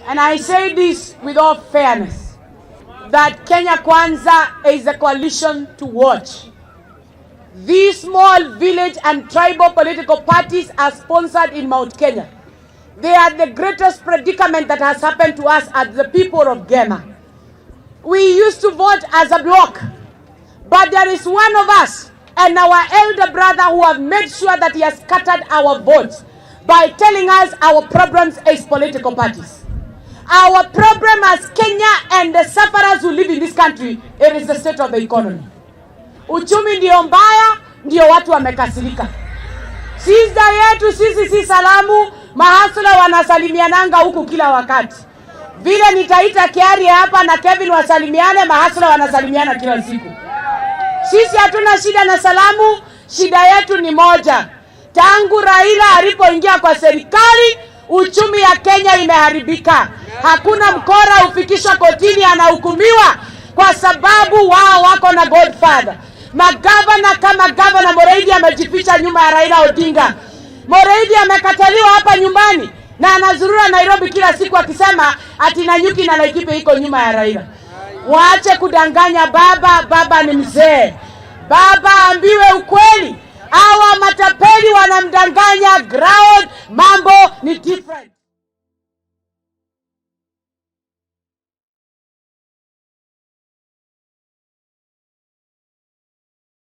And I say this with all fairness, that Kenya Kwanza is a coalition to watch. These small village and tribal political parties are sponsored in Mount Kenya. They are the greatest predicament that has happened to us as the people of Gema. We used to vote as a bloc, but there is one of us and our elder brother who have made sure that he has scattered our votes by telling us our problems as political parties. Our problem as Kenya and the sufferers who live in this country, it is the state of the economy. Uchumi ndio mbaya, ndio watu wamekasirika. Shida yetu sisi si salamu, mahasla wanasalimiananga huku kila wakati. Vile nitaita Kiari hapa na Kevin wasalimiane, mahasla wanasalimiana kila siku. Sisi hatuna shida na salamu, shida yetu ni moja. Tangu Raila alipoingia kwa serikali, uchumi ya Kenya imeharibika. Hakuna mkora hufikishwa kotini anahukumiwa kwa sababu wao wako na godfather. Magavana kama Gavana Muriithi amejificha nyuma ya Raila Odinga. Muriithi amekataliwa hapa nyumbani na anazurura Nairobi kila siku akisema ati Nanyuki na Laikipia iko nyuma ya Raila. Waache kudanganya baba. Baba ni mzee. Baba ambiwe ukweli. Hawa matapeli wanamdanganya ground, mambo